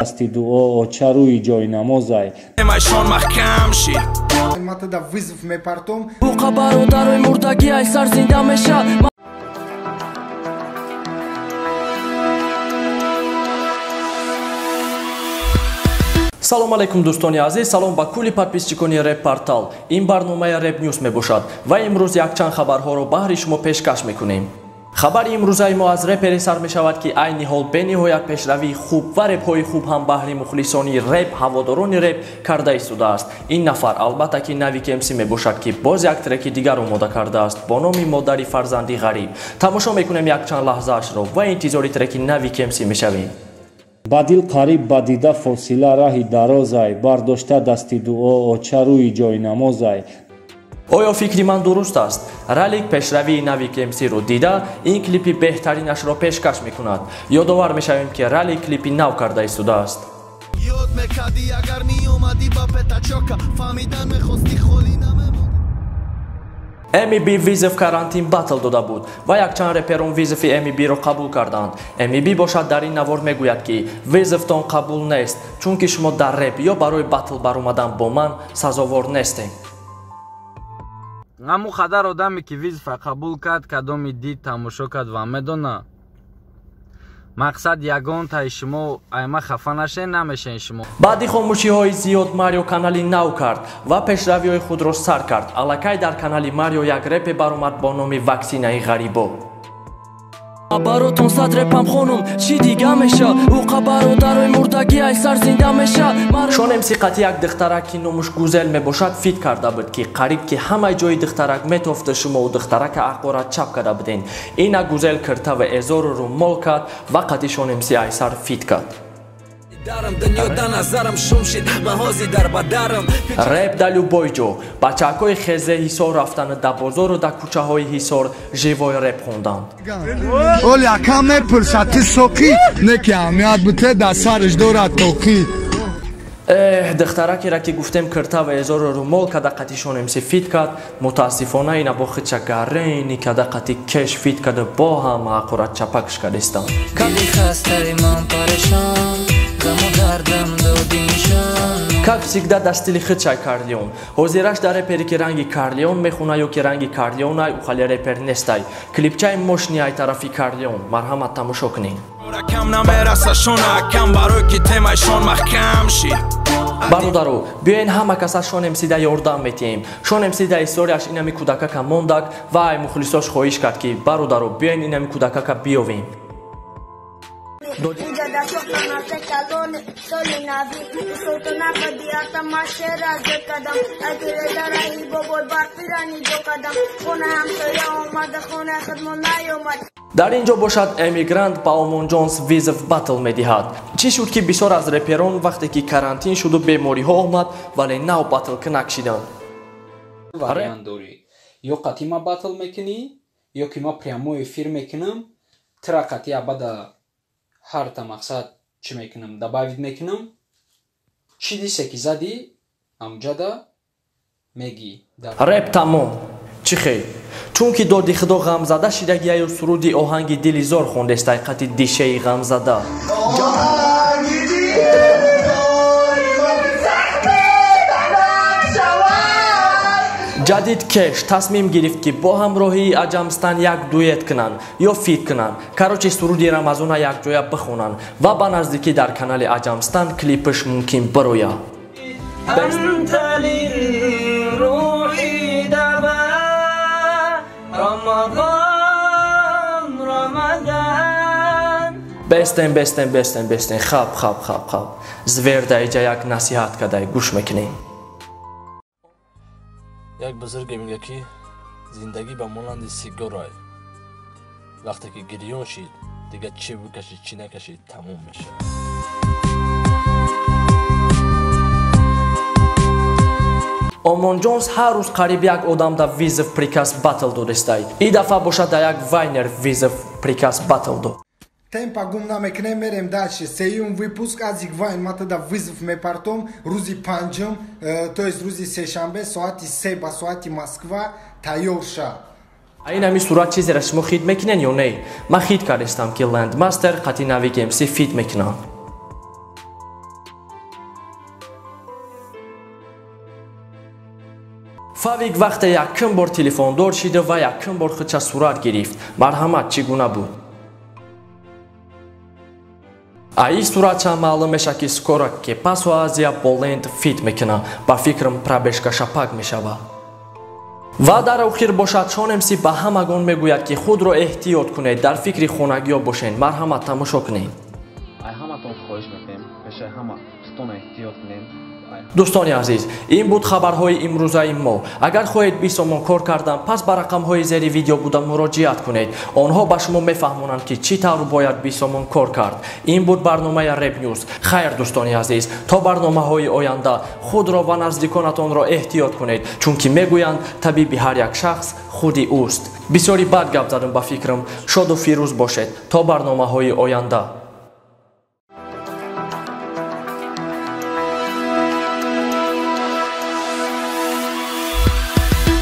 Дасти дуо оча рӯи ҷои намозай. Темайшон маҳкам шид. Ма тада вызов мепартом. Буқа бародарои мурдагӣ ай сар зинда меша. Салом алейкум, дӯстони азиз, салом ба кулли подписчикони Реп Портал. Ин барномаи Реп Ньюс мебошад ва имрӯз якчанд хабарҳоро баҳри шумо пешкаш мекунем. Хабари имрӯзаи мо аз репере сар мешавад, ки айни ҳол бениҳоят пешравии хуб ва репҳои хуб ҳам баҳри мухлисони реп, ҳаводорони реп карда истодааст. Ин нафар албатта ки Навик МС мебошад, ки боз як треки дигар омода кардааст бо номи «Модари фарзанди ғариб». Тамошо мекунем якчанд лаҳзаашро ва интизори треки Навик МС мешавем. Ба дил қариб, ба дида фосила, раҳи дарозай. Бардошта дасти дуо оча рӯи ҷои намозай. Оё фикри ман дуруст аст? Ралик пешравии Навик МС-ро дида, ин клипи беҳтаринашро пешкаш мекунад. Ёдовар мешавем, ки Ралик клипи нав карда истодааст. Ёд мекардӣ, агар меомадӣ ба петачока, фаҳмидан мехостӣ, холӣ намемондӣ. MEB вызов карантин батл дода буд ва якчанд реперон вызови MEB-ро қабул карданд. MEB бошад дар ин навор мегӯяд, ки вызовтон қабул нест, чунки шумо дар реп ё барои батл баромадан бо ман сазовор нестем. Ҳамун қадар одаме, ки вызова қабул кард, кадоми дид, тамошо кард ва медона мақсад, ягонтаи шумо айма хафа нашен, намешен шумо. Баъди хомӯшиҳои зиёд Марио канали нав кард ва пешравиҳои худро сар кард. Аллакай дар канали Марио як репе баромад бо номи «Ваксинаи ғарибо». Баротон сад репам хонум, чӣ дига меша? Уқа бародарои мурдагӣ ай сар зинда меша. Шон МС қати як духтарак, ки номуш Гузел мебошад, фит карда буд, ки қариб ки ҳамаи ҷои духтарак метофта, шумо духтарака ақорат чап карда буден. Ина Гузел кирта ва эзору румол кард ва қати Шон МС айсар фит кард. Реп да любой ҷо. Бачаҳакҳои хезе Ҳисор рафтанд, да бозору да кӯчаҳои Ҳисор живой реп хонданд. Оли акам мепурсад, ту соқӣ? Не ки аҳамият буте, дар сараш дорад тоқӣ. Эҳ, духтаракера ки гуфтем кирта ва эзору румол када қати Шон МС фит кард, мутаассифона ина бо худша гарени када қати кеш фит карда, бо ҳама ҳақорат чапакш кардистанд. Как всегда дар стили худшай Карлеон. Ҳозираш дар репери, ки ранги Карлеон мехона ё ки ранги Карлеонай, ухали репер нестай. Клипчаи мошни ай тарафи Карлеон. Марҳамат, тамошо кунед. Кам намераса шона кам, барои ки темайшон маҳкам шид. Бародаро, биёен ҳама каса Шон МС-да ёрдам метиҳем. Шон МС-да историяш инами кӯдакака мондак ва ай мухлисош хоҳиш кард, ки бародаро, биёен инами кӯдакака биёвем. Дар ин ҷо бошад Эмигрант ба Омонҷонс вызов батл медиҳад. Чӣ шуд, ки бисёр аз реперон вақте ки карантин шуду бемориҳо омад, вале нав батл кунак шиданд? Вариант дорӣ: ё қатъи ма батл мекунӣ, ё ки ма прямой эфир мекунам, тира қатъи абада ҳарта мақсад чӣ мекунам, добавить мекунам, чӣ дисе ки задӣ, амҷада мегӣ. Реп тамом. Чӣ хел? Чунки доди худо ғамзада шидагияю суруди «Оҳанги дили зор» хондестай қати дишаи ғамзада. Ҷадид Кеш тасмим гирифт, ки бо ҳамроҳии Аҷамстан як дуэт кунанд ё фит кунанд, короче, суруди Рамазона якҷоя бихонанд ва ба наздикӣ дар канали Аҷамстан клипаш мумкин бирояд. أنت للروح دواء رمضان رمضان. Бестен, бестен, бестен, бестен, хаб, хаб, хаб, хаб. Зверда иҷа як насиҳат кадай, гӯш мекунем. Як бузурге мегӯяд, ки зиндагӣ ба монанди сигорай, вақте ки гирён шид, дигар чӣ бикашӣ, чӣ накашӣ, тамом мешавад. Омонҷонс ҳар рӯз қариб як одам да вызов приказ батл додестай. И дафъа бошад да як вайнер вызов приказ батл дод. Темпа гум намекунем, мерем дальше. Сеюм выпуск Азик Вайн ма тада вызов мепартом рӯзи панҷум, то есть рӯзи сешанбе, соати 3 ба соати Москва тайёр ша. Ин ҳамин сурат чизеро шумо хит мекунед ё не? Ман хит кардистам, ки Лендмастер қати Навик МС фит мекунам. Фавик вақте якум бор телефондор шида ва якум бор худша сурат гирифт. Марҳамат, чӣ гуна буд? Аи суратча маълум мешавад, ки скоро Кепасо Азия бо Ленд фит мекунад. Ба фикрам, пробежка шапак мешавад. Ва дар охир бошад, Шон МС ба ҳамагон мегӯяд, ки худро эҳтиёт кунед, дар фикри хонагиҳо бошед. Марҳамат, тамошо кунед. Ай ҳаматон хоҳиш мекунем, пешаи ҳама худтон эҳтиёт кунем. Дӯстони азиз, ин буд хабарҳои имрӯзаи мо. Агар хоҳед 20 сомон кор кардан, пас ба рақамҳои зери видео буда муроҷиат кунед. Онҳо ба шумо мефаҳмонанд, ки чӣ тавр бояд 20 сомон кор кард. Ин буд барномаи Реп Нюс. Хайр, дӯстони азиз, то барномаҳои оянда худро ва наздиконатонро эҳтиёт кунед, чунки мегӯянд, табиби ҳар як шахс худи ӯст. Бисёри бад гап задам ба фикрам. Шоду фирӯз бошед то барномаҳои оянда.